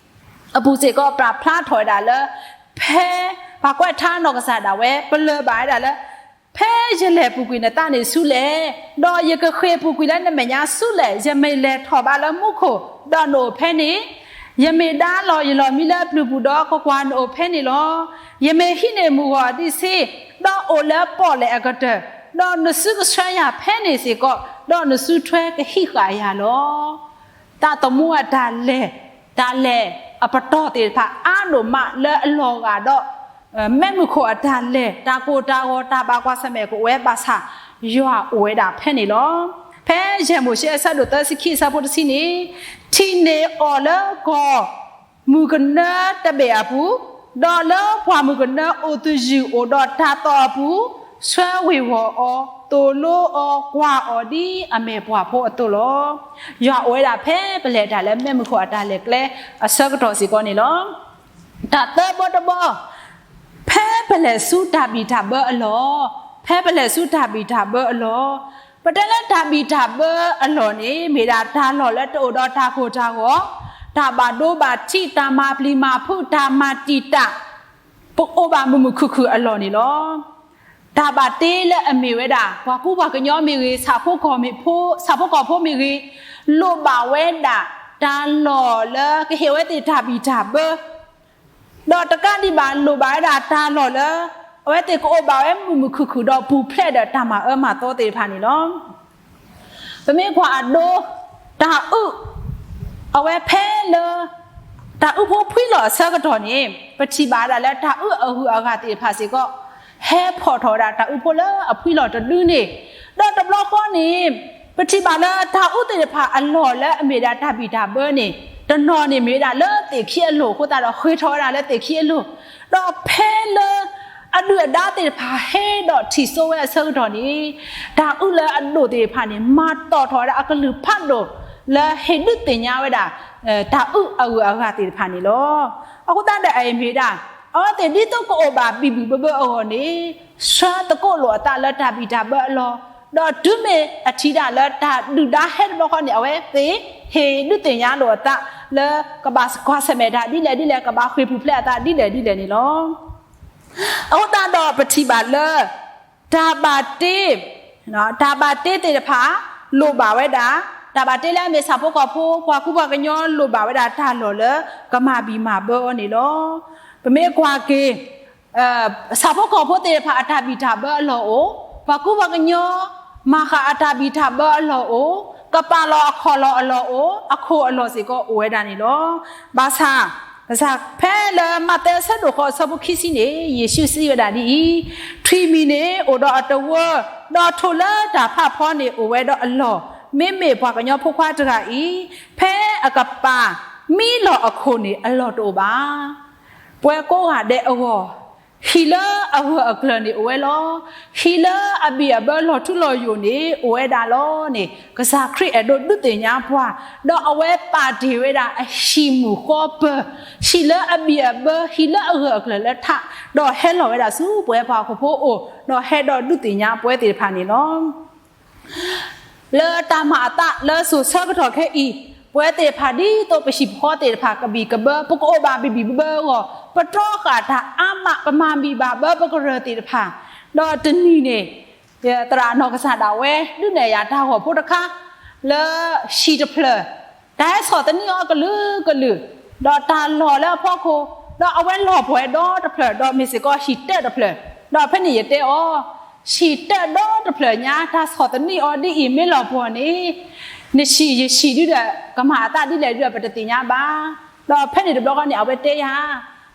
အပူၤစ့ၢ်ကီး ပာ်ဖျါထီၣ်ဝဲဒၣ်လၢ ဖဲပှၤကွဲးထါနီၢ်ကစၢ်ဒၣ်ဝဲ ပလၢၢ်ဘၣ်ဝဲဒၣ်လၢ ဖဲယလဲၤပူၤကွံာ်နသးန့ၣ်ဆူလဲၣ်, ဒီးယကဃ့ၢ်ပူၤကွံာ်လၢနမဲာ်ညါဆူလဲၣ်, ယမ့ၢ်လဲၤထီၣ်ဘးလၢမူခိၣ်, ဒီးနအိၣ်ဖဲန့ၣ်, ယမ့ၢ်ဒါလီၤယလီၢ်မံလၢပျုၤပူၤဒီးကကွၢ်နအိၣ်ဖဲန့ၣ်လီၤ. ယမ့ၢ်ဟံးန့ၢ်မုၢ်ဂီၤအဒံးဆ့, ဒီးအိၣ်လၢပီၣ်လဲၣ်အကတၢၢ်, ဒီးနစုကဆှၢယၤဖဲန့ၣ်စ့ၢ်ကီး, ဒီးနစုထွဲကဟံးဃာ်ယၤလီၤ. သးသမူအတၢ်လဲၤ, တၢ်လဲၤအပတီၢ်သ့ၣ်တဖၣ်အါဒိၣ်မးလၢအလီၤဂာ်ဒီး မဲးမုၢ်ခိၣ်အတၢ်လဲၤ, တၢ်ကိၢ်တၢ်ဂီၤ, တၢ်ဘၣ်ကွၢ်ဆၢၣ်မဲာ်ကအိၣ်ဝဲဘၣ်ဆၣ်, ယွၤအိၣ်ဝဲဒၣ်ဖဲန့ၣ်လီၤ. ဖဲယဲၢ်မိၤၡ့အဆၢဒိၣ်သၢဆံခံအဆၢဖိတဆံန့ၣ်, ထံၣ်န့ၢ်အီၤလၢကီၢ်မုၢ်ကနၢတဘ့ၣ်အပူၤ, ဒီးလၢပှၢ်မုၢ်ကနၢအိၣ်သယုၢ်အိၣ်ဒီးတၢ်သီၣ်အပူၤ, ဆှၢဝ့ၤဝီၤအီၤ, သိၣ်လိအီၤ, ကွၢ်အီၤဒ်အမဲာ်ပှၢ်ဖိအသိးလီၤ. ယွၤအိၣ်ဝဲဒၣ်ဖဲပလဲၤတၢ်လၢမဲးမုၢ်ခိၣ်အတၢ်လဲၤကျဲအဆၢကတီၢ်စ့ၢ်ကီးန့ၣ်လီၤ. တၢ်သၢဘီတဘီ, ဖဲပလဲၤဆူတၢ်ဘံၣ်တၢ်ဘၢအလီၢ်, ဖဲပလဲၤဆူတၢ်ဘံၣ်တၢ်ဘၢအလီၢ်, ပတဲလၢတၢ်ဘံၣ်တၢ်ဘၢအလီၢ်န့ၣ် မ့ၢ်ဒၣ်တၢ်လီၢ်လၢတအိၣ်ဒီးတၢ်ကိၢ်တၢ်ဂီၤ, တၢ်ဘၣ်ဒိဘၣ်ထံး, တၢ်မၤပျံၤမၤဖုး, တၢ်မၤတံာ်တာ်, ပအိၣ်ဘၣ်မုာ်မုာ်ခုၣ်ခုၣ်အလီၢ်န့ၣ်လီၤ. တၢ်ဘၣ်တ့လၢအမ့ၢ်ဝဲဒၣ် ပှၤကူပှၤကညီမ့ၢ်ဂ့ၤ, ဆၣ်ဖိကီၢ်ဖိ, ဆၣ်ဖိကီၢ်ဖိမ့ၢ်ဂ့ၤ, လိၣ်ဘၣ်ဝဲဒၣ် တၢ်လီၢ်လၢကဟ့ၣ်ဝဲသ့ၣ်တၢ်ဘံၣ်တၢ်ဘၢ, ဒီးတကးဒံးဘၣ်လိၣ်ဘၣ်ဝဲဒၣ်တၢ်လီၢ်လၢ အဝဲသ့ၣ်ကအိၣ်ဘၣ်ဝဲမုာ်မုာ်ခုၣ်ခုၣ်ဒီးပူၤဖျဲးဒီးတၢ်မၤအၢမၤသီသ့ၣ်တဖၣ်န့ၣ်လီၤ. ပမ့ၢ်ကွၢ်အဒိ တၢ်အုၣ် အဝဲဖဲလၢ တၢ်အုၣ်ဖိဖှံလီၤအဆၢကတီၢ်န့ၣ် ပထံၣ်ဘၣ်ဒၣ်လၢတၢ်အုၣ်အဂုၤအဂၤသ့ၣ်တဖၣ်စ့ၢ်ကီး ဟဲဖီၣ်ထီၣ်ဝဲဒၣ်တၢ်အုၣ်ဖိလၢအဖှံလီၤတဒုန့ၣ်, ဒီးတဘျီဃီန့ၣ် ပထံၣ်ဘၣ်လၢတၢ်အုၣ်သ့ၣ်တဖၣ်အလီၢ်လၢအမ့ၢ်ဒၣ်တၢ်ဘံၣ်တၢ်ဘၢန့ၣ် တနီၤန့ၣ်မ့ၢ်ဝဲဒၣ်လၢသ့ၣ်ခံအလိၤအဃိသတးဒီး ဃ့ၢ်ထီၣ်ဝဲဒၣ်လၢသ့ၣ်ခံအလိၤ, ဒီးဖဲလၢ အဒုၣ်အဒါသ့ၣ်တဖၣ်ဟဲဒီးထံၣ်စိဝဲအဆၢကတီၢ်န့ၣ် တၢ်အုၣ်လၢအဒိၣ်သ့ၣ်တဖၣ်န့ၣ် မၤတီၣ်ထီၣ်ဝဲဒၣ်အကလုၢ်ဖးဒိၣ်လၢဟ့ၣ်ဒုးသ့ၣ်ညါဝဲဒၣ် တၢ်အုၣ်အဂုၤအဂၤသ့ၣ်တဖၣ်န့ၣ်လီၤ. အဃိသတးဒီးအအံၤမ့ၢ်ဒၣ် အဝဲသ့ၣ်ဒ်သိးကအိၣ်ဘၣ်ဘံၣ်ဘံၣ်ဘၢဘၢအဂီၢ်န့ၣ် ဆှၢသကိးလိာ်အသးလၢတၢ်ဘံၣ်တၢ်ဘၢအလီၢ်, ဒီးတုၤမ့ၢ်အထံၣ်ဒၣ်လၢတၢ်ဒုၣ်ဒါဟဲတဘျီဃီန့ၣ် အဝဲသ့ၣ်ဟ့ၣ်ဒုးသ့ၣ်ညါလိာ်အသးလၢကဘၣ်ကွၢ်ဆၢၣ်မဲာ်တၢ်ဒ်လဲၣ်ဒ်လဲၣ် ကဘၣ်ဃ့ၢ်ပူၤဖျဲးအသးဒ်လဲၣ်ဒ်လဲၣ်န့ၣ်လီၤ. အဃိသတးဒီးပထံၣ်ဘၣ်လၢ တၢ်ဘၣ်တ့ တၢ်ဘၣ်တ့သ့ၣ်တဖၣ် လိၣ်ဘၣ်ဝဲဒၣ် တၢ်ဘၣ်တ့လၢအမ့ၢ်ဆၣ်ဖိကီၢ်ဖိ ပှၤကူပှၤကညီလိၣ်ဘၣ်ဝဲဒၣ်တၢ်လီၢ်လၢကမၤဘံၣ်မၤဘၢအီၤန့ၣ်လီၤ. ပမ့ၢ်ကွၢ်က့ၤ ဆၣ်ဖိကီၢ်ဖိသ့ၣ်တဖၣ်အတၢ်ဘံၣ်တၢ်ဘၢအလီၢ်အိၣ်, ပှၤကူပှၤကညီ မၤဃာ်အတၢ်ဘံၣ်တၢ်ဘၢအလီၢ်အိၣ်, ကပာ်လီၤအခီၣ်လီၢ်အလီၢ်အိၣ်, အခိၣ်အလီၢ်စ့ၢ်ကီးအိၣ်ဝဲဒၣ်န့ၣ်လီၤ. ဘၣ်ဆၣ် ဖဲလၢမးသဲအဆၢဒိၣ်ဃိးအဆၢဖိခံဆံန့ၣ် ယ့ၣ်ၡူးစံးဝဲဒၣ်ဒ်အံၤ, ထွံၣ်မံၤန့ၣ်အိၣ်ဒီးအတဝၢ, ဒီးထိၣ်လၢတၢ်ဖးဖီန့ၣ်အိၣ်ဝဲဒီးအလီၢ်, မ့မ့ၢ်ပှၤကညီဖိခွါတဂၤအံၤ, ဖဲအကပာ်မံလီၤအခိၣ်န့ၣ်အလီၢ်တအိၣ်ဘၣ်. ပဝဲကိးဂၤဒဲးအဂီၢ်, ဟံၣ်လၢအဂၢၢ်အကျၢၤန့ၣ်အိၣ်ဝဲလီၤ. ဟံၣ်လၢအဘံၣ်အဘၢလီၤထူလီၤယိာ်န့ၣ် အိၣ်ဝဲဒၣ်လီၤန့ၣ် ကစၢ်ခရံာ်အဲၣ်ဒိးဒုးသ့ၣ်ညါပှၤ, ဒီးအဝဲပာ်တ့ၢ်ဝဲဒၣ်အဟံၣ်မုၢ်ဃီပၢၤ, ဟံၣ်လၢအဘံၣ်အဘၢ, ဟံၣ်လၢအဂၢၢ်အကျၢၤလၢထး, ဒီးဟဲလီၤဝဲဒၣ်ဆူပဝဲပှၤဟီၣ်ခိၣ်ဖိအအိၣ်, ဒီးဟဲဒီးဒုးသ့ၣ်ညါပဝဲသ့ၣ်တဖၣ်န့ၣ်လီၤ. လၢတၢ်မၤအသးလၢစိၤဆၢကတီၢ်ခဲအံၤ, ပဝဲသ့ၣ်တဖၣ်ဒ်သိးပဟံၣ်ဖိဃီသ့ၣ်တဖၣ်ကဘံၣ်ကဘၢ, ပကအိၣ်ဘၣ်ဘံၣ်ဘံၣ်ဘၢဘၢအဂီၢ်, ပတြီဃာ်တၢ်အါမး, ပမၤဘံၣ်ဘၣ်ဘၢပကရၢၢ်သ့ၣ်တဖၣ်, ဒီးတနံၤန့ၣ် သရၣ်နီၢ်ကစၢ်ဒၣ်ဝဲ ဒုးနဲၣ်ယၤတၢ်ဂီၤဖိတခါ လၢဟံၣ်တဖျၢၣ် တၢ်ဟဲဆီၣ်သနံးအီၤကလုာ်ကလုာ်, ဒီးတၢ်လီၢ်လၢအဖီခိၣ်, ဒီးအဝဲလီၢ်ပှီၢ်ဒီတဖျၢၣ်, ဒီးမ့ၢ်စ့ၢ်ကီးဟံၣ်တၢတဖျၢၣ်, ဒီးဖဲန့ၣ်ယတဲအီၤ, ဟံၣ်တၢဒီတဖျၢၣ်ညါ တၢ်ဆီၣ်သနံးအီၤဒ်အံၤ မ့ၢ်လီၢ်ပှီၢ်န့ၣ် နဟံၣ်ယဟံၣ်ဒုဒီး ကမၤအသးဒ်လဲၣ်ဒုဒီး ပတသ့ၣ်ညါဘၣ်. ဒီးဖဲန့ၣ်တဘျီဃီန့ၣ် အဝဲတဲယၤ,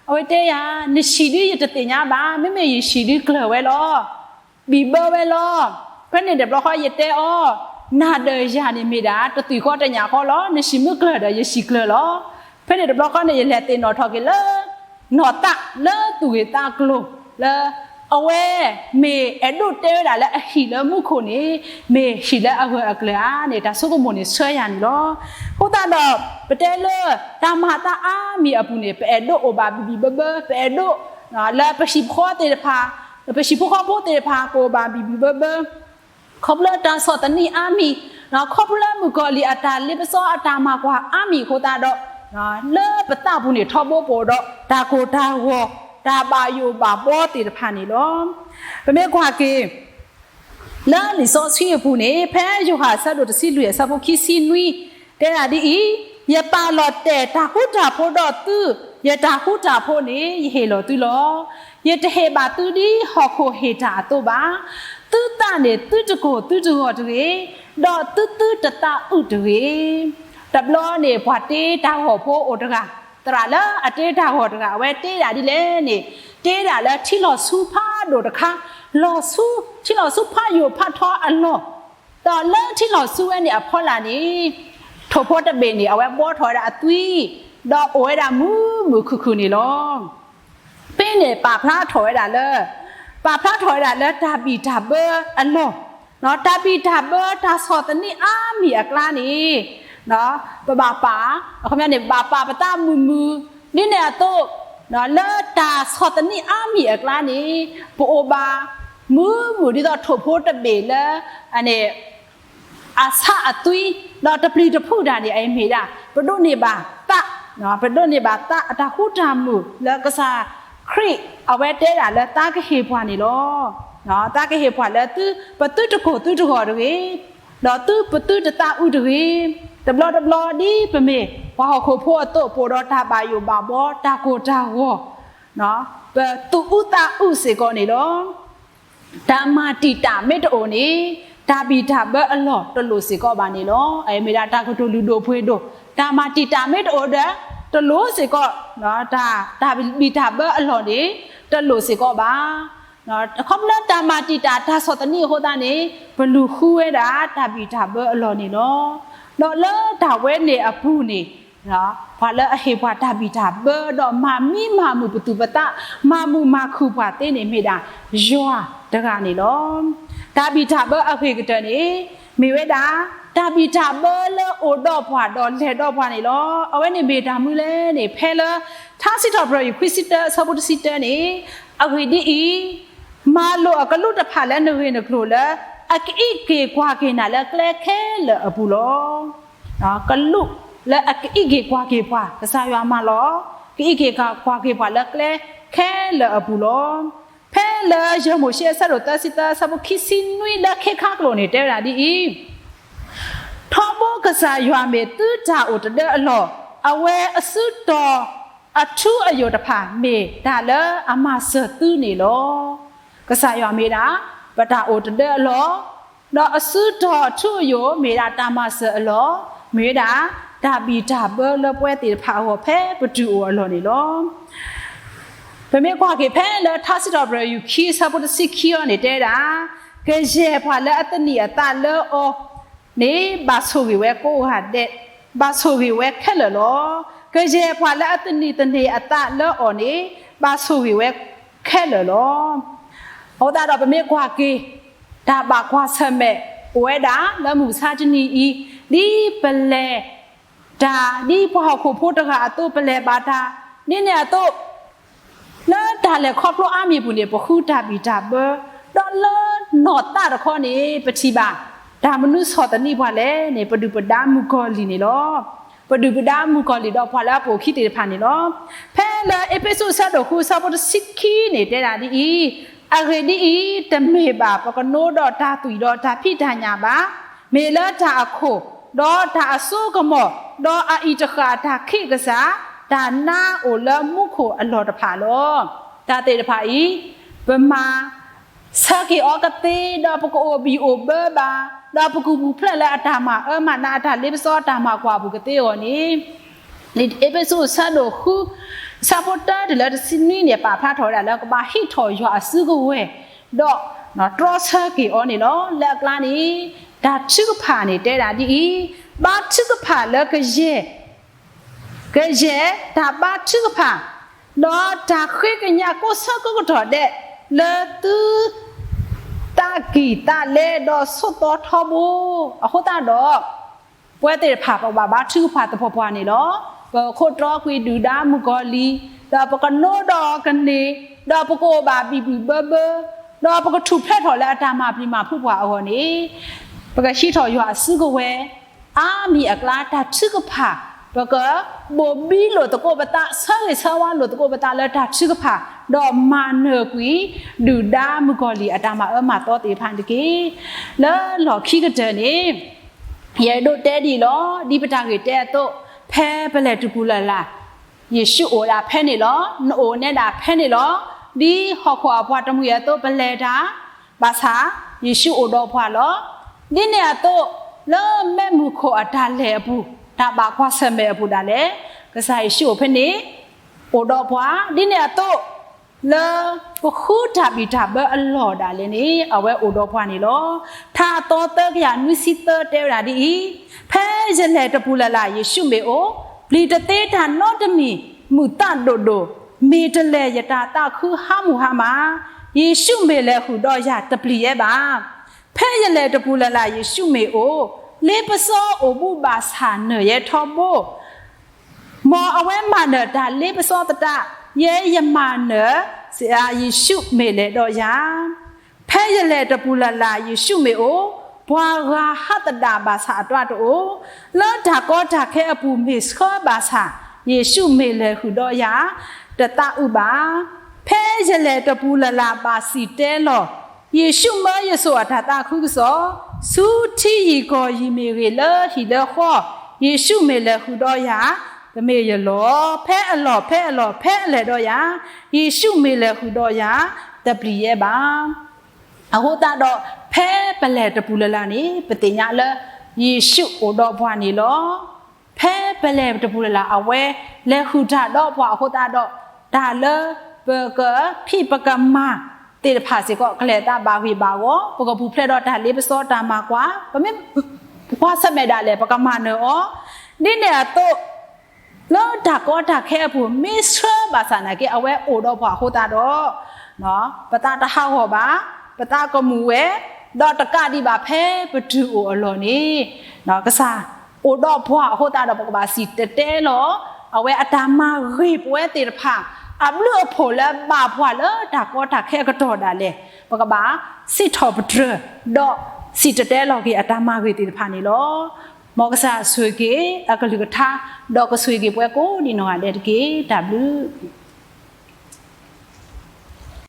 အဝဲတဲယၤ, နဟံၣ်ဒုယတသ့ၣ်ညါဘၣ်, မ့မ့ၢ်ယဟံၣ်ဒုကျၢၤဝဲလီၤ. ဘံၣ်ဘၢဝဲလီၤ. ဖဲန့ၣ်တဘျီဃီယတဲအီၤ, နၤဒီးယၤန့ၣ်မ့ၢ်ဒၣ် တသွံၣ်ဃီတညၣ်ဃီလီၤ. နဟံၣ်မ့ၢ်ကျၢၤဒီးယဟံၣ်ကျၢၤလီၤ. ဖဲန့ၣ်တဘျီဃီန့ၣ် ယလဲၤသ့ၣ်နီၣ်ထီၣ်က့ၤလၢ နီၢ်သးလၢသူၣ်ဂ့ၢ်သးကျိၤလၢ အဝဲမ့ၢ်အဲၣ်ဒိးတဲဝဲဒၣ်လၢအဟံၣ်လၢမူခိၣ်န့ၣ် မ့ၢ်ဟံၣ်လၢအဂၢၢ်အကျၢၤဧါန့ၣ် တၢ်ဆိကမိၣ်န့ၣ်ဆှၢယၤန့ၣ်လီၤ. အဃိသတးဒီး ပတဲလၢတၢ်မၤအသးအါမံၤအပူၤန့ၣ် ပအဲၣ်ဒိးအိၣ်ဘၣ်ဘံၣ်ဘံၣ်ဘၢဘၢ, ပအဲၣ်ဒိး လၢပဟံၣ်ဖိသ့ၣ်တဖၣ်, ပဟံၣ်ဖိဃီဖိသ့ၣ်တဖၣ် ကအိၣ်ဘၣ်ဘံၣ်ဘံၣ်ဘၢဘၢ ခီဖျိတၢ်ဆီၣ်သနံးအါမံၤ, ခီဖျိလၢမုၣ်ကီၤလံၢ်အတၢ်လ့ပစီအတၢ်မၤကွၢ်အါမံၤအဃိသတးဒီး လၢပသးပူၤန့ၣ်ထီဘိပအိၣ်ဒီး တၢ်ကိၢ်တၢ်ဂီၤ, တၢ်ဘၣ်ယိၣ်ဘၣ်ဘှီသ့ၣ်တဖၣ်န့ၣ်လီၤ. ပမ့ၢ်ကွၢ်က့ၤ လၢလံာ်စီဆှံအပူၤန့ၣ် ဖဲယိၤဟၣ်အဆၢဒိၣ်တဆံလွံၢ်အဆၢဖိခံဆံနွံ တဲဒၣ်ဒ်အံၤ, ယပာ်လီၤတဲာ်တၢ်ဃူတၢ်ဖိးဒီးသု, ယတၢ်ဃူတၢ်ဖိးန့ၣ် ယဟ့ၣ်လီၤသုလီၤ. ယတဟ့ၣ်ဘၣ်သုဒ်ဟီၣ်ခိၣ်ဟ့ၣ်တၢ်အသိးဘၣ်. သုသးန့ၣ်သုတကိၢ်သုတဂီၤတဂ့ၤ, ဒီးသုသုတသးအုးတဂ့ၤ. တဘျီန့ၣ် ပှၤတ့တၢ်ဂီၤဖိအိၣ်တဂၤ, သရၣ်လၢအတ့တၢ်ဂီၤတဂၤ အဝဲတ့ဒၣ်ဒ်လဲၣ်န့ၣ်, တ့ဒၣ်လၢထံလီၤဆူဖးဒိၣ်တခါ, လီၤဆူ, ထံလီၤဆူဖးယိာ်ဖးထီအလီၢ်, ဒီးလၢထံလီၤဆူဝဲန့ၣ်အဖီလာ်န့ၣ် ထိၣ်ဖိတဘ့ၣ်န့ၣ် အဝဲဘှီထီၣ်ဝဲဒၣ်အသွံၣ်, ဒီးအိၣ်ဝဲဒၣ်မုာ်မုာ်ခုၣ်ခုၣ်န့ၣ်လီၤ. ဖဲန့ၣ်ပာ်ဖျါထီၣ်ဝဲဒၣ်လၢ, ပာ်ဖျါထီၣ်ဝဲဒၣ်လၢတၢ်ဘံၣ်တၢ်ဘၢအလီၢ်, တၢ်ဘံၣ်တၢ်ဘၢတၢ်ဆီၣ်သနံးအါမံၤအကျါန့ၣ် ပဘၣ်ပာ်, အခီပညီန့ၣ် ပဘၣ်ပာ်ပသးမုာ်မုာ်, ဒ်န့ၣ်အသိး လၢတၢ်ဆီၣ်သနံးအါမံၤအကျါန့ၣ် ပအိၣ်ဘၣ်မုာ်မုာ်ဒ်သိးထိၣ်ဖိတဘ့ၣ်လၢ အဆးအသွံၣ်, ဒီးတပျံၤတဖုးတၢ်န့ၣ် အအံၤမ့ၢ်ဒၣ် ပဒိးန့ၢ်ဘၣ်သး, ပဒိးန့ၢ်ဘၣ်သးအတၢ်ဃူတၢ်မုာ်လၢကစၢ်ခရံာ် အဝဲတဲဒၣ်လၢသးကဟ့ၣ်ပှၤန့ၣ်လီၤ. သးကဟ့ၣ်ပှၤလၢသု, ပသုတကိၢ်သုတဂီၤတဂ့ၤ, ဒီးသုပသုတသးအုးတဂ့ၤ. တဘျီတဘျီဒ်ပမ့ၢ်ပှၤဟီၣ်ခိၣ်ဖိအသိး ပအိၣ်ဒီးတၢ်ဘၣ်ယိၣ်ဘၣ်ဘှီ တၢ်ကိၢ်တၢ်ဂီၤ, ပသူၣ်အုးသးအုးစ့ၢ်ကီးန့ၣ်လီၤ. တၢ်မၤတံာ်တာ်မ့ၢ်တအိၣ်န့ၣ် တၢ်ဘံၣ်တၢ်ဘၢအလီၢ်တလိၣ်စ့ၢ်ကီးဘၣ်န့ၣ်လီၤ. အအံၤမ့ၢ်ဒၣ်တၢ်ကတိၤလုၢ်ဒိၣ်ပှ့ၤဒိၣ်, တၢ်မၤတံာ်တာ်မ့ၢ်တအိၣ်ဒီး တလိၣ်စ့ၢ်ကီး, တၢ်, တၢ်ဘံၣ်တၢ်ဘၢအလီၢ်န့ၣ် တလိၣ်စ့ၢ်ကီးဘၣ်. ခီဖျိလၢတၢ်မၤတံာ်တာ်တၢ်ဆီၣ်သနံးအဃိသတးန့ၣ် ပလူၤဃုဝဲဒၣ်တၢ်ဘံၣ်တၢ်ဘၢအလီၢ်န့ၣ်လီၤ. ဒီးလၢတၢ်ဝဲန့ၣ်အပူၤန့ၣ် ပှၤလၢအဟ့ၣ်ပှၤတၢ်ဘံၣ်တၢ်ဘၢ ဒီးမၤမံမၤမုာ်ပသူၣ်ပသး မၤမုာ်မၤခုၣ်ပှၤသ့န့ၣ်မ့ၢ်ဒၣ် ယွၤတဂၤန့ၣ်လီၤ. တၢ်ဘံၣ်တၢ်ဘၢအဂ့ၤကတၢၢ်န့ၣ် မ့ၢ်ဝဲဒၣ် တၢ်ဘံၣ်တၢ်ဘၢလၢအိၣ်ဒီးပှၤဒီးလဲၤဒီးပှၤန့ၣ်လီၤ. အဝဲန့ၣ်မ့ၢ်တၢ်မနုၤလဲၣ်န့ၣ် ဖဲလၢ ထါစံးထီၣ်ပတြၢၤ ယွၤခွံဆံတၢ အဆၢဖိတဆံတၢန့ၣ် အဂ့ၢ်ဒ်အံၤ, မၤလိာ်အကလူးတဖၣ်လၢနဂ့ၢ်နကျိၤလၢ အကအံးက့ၤကွၢ်က့ၤနၤလၢကျဲခဲလၢာ်အပူၤလီၤ. ကလူးလၢအကအံးက့ၤကွၢ်က့ၤပှၤ, ကစၢ်ယွၤမၤလီၤ, ကအံးက့ၤကွၢ်က့ၤပှၤလၢကျဲခဲလၢာ်အပူၤလီၤ. ဖဲလၢယဲၢ်မိၤၡ့အဆၢဒိၣ်သၢဆံသၢ အဆၢဖိခံဆံနွံလၢခံခါကျိာ်န့ၣ် တဲဝဲဒၣ်ဒ်အံၤ, ထီဘိကစၢ်ယွၤမ့ၢ်သုတၢ်အိၣ်တဒၢအလီၢ်, အဝဲအစုတီၤအထူအယိာ်တဖၣ် မ့ၢ်တၢ်လၢအမၤစၢၤသုန့ၣ်လီၤ. ကစၢ်ယွၤမ့ၢ်ဒၣ် ပတၢ်အိၣ်တဒၢအလီၢ်, ဒီးအစုတီၤထူအယိာ် မ့ၢ်ဒၣ်တၢ်မၤစၢၤအလီၢ်, မ့ၢ်ဝဲဒၣ် တၢ်ဘံၣ်တၢ်ဘၢလၢပဝဲသ့ၣ်တဖၣ်အဂီၢ် ဖဲပတုၤအိၣ်အလီၢ်န့ၣ်လီၤ. ပမ့ၢ်ကွၢ်က့ၤဖဲလၢထါစံးထီၣ်ပတြၢၤ ယွၤခံ အဆၢဖိတဆံခံအံၤန့ၣ် တဲဝဲဒၣ်, ကယဲၢ်ပှၤလၢအသန့ၤအသးလၢအီၤန့ၣ် ဘၣ်ဆိၣ်ဂ့ၤဝဲကိးဂၤဒဲး, ဘၣ်ဆိၣ်ဂ့ၤဝဲခဲလၢာ်လီၤ. ကယဲၢ်ပှၤလၢအသန့ၤသန့ၤအသးလၢအီၤန့ၣ် ဘၣ်ဆိၣ်ဂ့ၤဝဲခဲလၢာ်လီၤ. အဃိသတးဒီးပမ့ၢ်ကွၢ်က့ၤ တၢ်ဘၣ်ကွၢ်ဆၢၣ်မဲာ်အိၣ်ဝဲဒၣ်လၢမုၢ်မဆါတနံၤအံၤ, ဒ်ပလဲၤတၢ်, ဒ်ပှၤဟီၣ်ခိၣ်ဖိတဂၤအသိးပလဲၤဘၣ်တၢ်, ဒ်န့ၣ်အသိး လၢတၢ်လဲၤခီဖျိအါမံၤပူၤန့ၣ် ပဃုတၢ်ဘံၣ်တၢ်ဘၢ, ဒီးလၢနီၢ်သးတခီန့ၣ် ပထံၣ်ဘၣ် တၢ်မနုၤဆီၣ်သနံးပှၤလဲၣ်န့ၣ် ပဒုၣ်ပဒါမုၣ်ကီၤလံၢ်န့ၣ်လီၤ. ပဒုၣ်ပဒါမုၣ်ကီၤလံၢ်ဒီးပှၤလၢအပိာ်အခံသ့ၣ်တဖၣ်န့ၣ်လီၤ. ဖဲလၢအ့းဖ့းစူးအဆၢဒိၣ်ဃုအဆၢဖိတဆံခံန့ၣ် တဲဒၣ်ဒ်အံၤ, အဂ့ၢ်ဒ်အံၤ, တမ့ၢ်ဘၣ်ပကနိဒီးတၢ်သွံၣ်ဒီးတၢ်ဖံးတၢ်ညၣ်ဘၣ်, မ့ၢ်လၢတၢ်အခိၣ်, ဒီးတၢ်အစိကမီၤ, ဒီးအအံၤတဃၣ်တၢ်ခံးကစၢ်, တၢ်နါအိၣ်လၢမူခိၣ်အလီၢ်တဖၣ်လီၤ. တၢ်သ့ၣ်တဖၣ်အံၤ, ပမၤ ဆၢက့ၤအီၤကသ့, ဒီးပကအိၣ်ဘံၣ်အိၣ်ဘၢဘၣ်, ဒီးပကပူၤဖျဲးလၢအတၢ်မၤအၢမၤနး အတၢ်လ့ပစီအတၢ်မၤကွၢ်ပူၤကသ့အဂီၢ်န့ၣ်, လံာ်အ့းဖ့းစူး အဆၢဒိၣ်ဃု, ဆၢဖိတၢတုၤလၢတဆံနွံန့ၣ် ပာ်ဖျါထီၣ်ဝဲဒၣ်လၢ ကဘၣ်ဟံးထီၣ်ယွၤအစုကဝဲၤ, ဒီးတြီဆၢက့ၤအီၤန့ၣ်လီၤ. လၢအကျါန့ၣ်, တၢ်ထုကဖၣ်န့ၣ်တဲဒၣ်ဒ်အံၤ, ဘါထုကဖၣ်လၢကယဲၢ် ကယဲၢ်တၢ်ဘါထုကဖၣ်, ဒီးတၢ်ဃ့ကညးကိးဆၢကိးကတီၢ်ဒဲး လၢသု သးကံၢ်သးလဲဒီးဆိးသီထီဘိ. အဃိသတးဒီး, ပဝဲသ့ၣ်တဖၣ် ပကဘၣ်ဘါထုကဖၣ်သပှၢ်ပှၢ်န့ၣ်လီၤ. ပခိးတြီကွံာ်ဒုၣ်ဒါမုၣ်ကီၤလံၢ်, ဒီးပကနိဒီးကန့ၢ်, ဒီးပကအိၣ်ဘၣ်ဘံၣ်ဘံၣ်ဘၢဘၢ, ဒီးပကထူၣ်ဖျဲးထီၣ်လၢအတၢ်မၤပျံၤမၤဖုးပှၤအဂီၢ်န့ၣ်, ပကဟံးထီၣ်ယွၤအစုကဝဲၤ အါမံၤအကျါ တၢ်ထုကဖၣ်, ပကဘံလိာ်သကိးပသး, ဆၢဂ့ၤဆၢဝါလိာ်သကိးပသးလၢတၢ်ထုကဖၣ်, ဒီးမၤနၢၤကွံာ် ဒုၣ်ဒါမုၣ်ကီၤလံၢ်အတၢ်မၤအၢမၤသီသ့ၣ်တဖၣ်န့ၣ်တက့ၢ်. လၢလီၢ်ခံကတၢၢ်န့ၣ်, ယအဲၣ်ဒိးတဲဒ်အံၤလီၤ. ဒ်ပတၢ်ဂ့ၢ်တဲအသိး, ဖဲပလဲၤတပူၤလၢ်လၢ်, ယ့ၣ်ၡူးအိၣ်ဒၣ်ဖဲန့ၣ်လီၤ. နအိၣ်နဲဒၣ်ဖဲန့ၣ်လီၤ. ဒ်ဟီၣ်ခိၣ်အပှၤတမှံၤအသိး ပလဲၤတၢ် ဘၣ်ဆၣ်, ယ့ၣ်ၡူးအိၣ်ဒီးပှၤလီၤ. ဒ်န့ၣ်အသိး, လၢမ့ၢ်မုၢ်ခိၣ်အတၢ်လဲၤအပူၤ, တၢ်ဘၣ်ကွၢ်ဆၢၣ်မဲာ်အပူၤဒၣ်လဲာ်, ကစၢ်ယ့ၣ်ၡူးအိၣ်ဖဲန့ၣ်, အိၣ်ဒီးပှၤ. ဒ်န့ၣ်အသိး, လၢပဃုတၢ်ဘံၣ်တၢ်ဘၢအလီၢ်ဒၣ်လဲာ်န့ၣ်, အဝဲအိၣ်ဒီးပှၤန့ၣ်လီၤ. ထါအသီသၢကယၤနွံဆံသၢတဲဝဲဒၣ်ဒ်အံၤ, ဖဲယလဲၤတပူၤလၢ်လၢ် ယ့ၣ်ၡူးမ့ၢ်အိၣ်, ပျံၤတသ့တၢ်နီတမံၤ, မုာ်သးဒိၣ်ဒိၣ်, မ့ၢ်တလဲၤယတၢ်သးခုဟါမူဟါမး, ယ့ၣ်ၡူးမ့ၢ်လဲၤဃုာ်ဒီးယၤ တပျံၤယဲဘၣ်. ဖဲယလဲၤတပူၤလၢ်လၢ် ယ့ၣ်ၡူးမ့ၢ်အိၣ်, လ့ပစီအိၣ်ဘူးဘၣ်ဆၣ်နၢၤယဲထီဘိ မ်အဝဲမၤနၢၤတၢ်လ့ပစီသတး, ယဲယမၤနၢၤ, ယ့ၣ်ၡူးမ့ၢ်လဲၤဒီးယၤ. ဖဲယလဲၤတပူၤလၢ်လၢ် ယ့ၣ်ၡူးမ့ၢ်အိၣ်, ပှၤဂၤဟးသဒၣ်ဘၣ်ဆၣ်အတၢ်တအိၣ်, လၢတၢ်ကီတၢ်ခဲအပူၤမ့ၢ်ဆှၢဘၣ်ဆၣ်, ယ့ၣ်ၡူးမ့ၢ်လဲၤဃုာ်ဒီးယၤ, တသးအုးဘၣ်. ဖဲယလဲၤတပူၤလၢ်လၢ်ဘၣ်စံၣ်တဲလီၤ, ယ့ၣ်ၡူးမၢယစိာ်အတၢ်သးခုကစီၣ်, ဆူထံယံၤကီၢ်ယံၤမ့ၢ်ဂ့ၤလၢဟံၣ်လၢဃီ, ယ့ၣ်ၡူးမ့ၢ်လဲၤဃုာ်ဒီးယၤ, တမ့ၢ်ယလီၤ. ဖဲအလီၢ်, ဖဲအလီၢ်, ဖဲအလဲၤဒီးယၤ, ယ့ၣ်ၡူးမ့ၢ်လဲၤဃုာ်ဒီးယၤ, တပျံၤယဲဘၣ်. အဃိသတးဒီး, ဖဲပလဲၤတပူၤလၢ်လၢ်န့ၣ် ပသ့ၣ်ညါလၢ ယ့ၣ်ၡူးအိၣ်ဒီးပှၤန့ၣ်လီၤ. ဖဲပလဲၤတပူၤလၢ်လၢ် အဝဲလဲၤဃုာ်တၢ်ဒီးပှၤအဃိသတးဒီး, တၢ်လၢပကဖံးပကမၤသ့ၣ်တဖၣ်စ့ၢ်ကီး ကလဲၤသးဘၣ်ဂ့ၤဘၣ်ဂီၤ, ပကပူၤဖျဲးဒီးတၢ်လ့ပစီတၢ်မၤကွၢ်, ပမ့ၢ်ကွၢ်ဆၢၣ်မဲာ်ဒၣ်လဲာ် ပကမၤနၢၤအီၤ, ဒ်န့ၣ်အသိး လၢတၢ်ကီတၢ်ခဲအပူၤ မ့ၢ်ဆှၢဘၣ်ဆၣ်နာ်က့ အဝဲအိၣ်ဒီးပှၤအဃိသတးဒီး, ပသးတဟးဂီၤဘၣ်, ပသးကမူၣ်ဝဲ, ဒီးတကးဒံးဘၣ်ဖဲပတုၤအိၣ်အလီၢ်န့ၣ်, ကစၢ်အိၣ်ဒီးပှၤအဃိသတးဒီး ပကဘၣ်စံၣ်တဲၤတဲလီၤ အဝဲအတၢ်မၤဂ့ၤပဝဲသ့ၣ်တဖၣ်, အဘျုးအဖှိၣ်လၢဘၣ်ပှၤလၢတၢ်ကီတၢ်ခဲအကတီၢ်ဒၣ်လဲာ်, ပကဘၣ်စံးထီၣ်ပတြၢၤ, ဒီးစံၣ်တဲၤတဲလီၤက့ၤအတၢ်မၤဂ့ၤသ့ၣ်တဖၣ်န့ၣ်လီၤ. မ်ကစၢ်ဆိၣ်ဂ့ၤက့ၤအကလုၢ်ကထါ, ဒီးကဆိၣ်ဂ့ၤက့ၤပဝဲကိးဒံးနီၢ်ဂၤဒဲးတက့ၢ်. တၢ်ဘျုး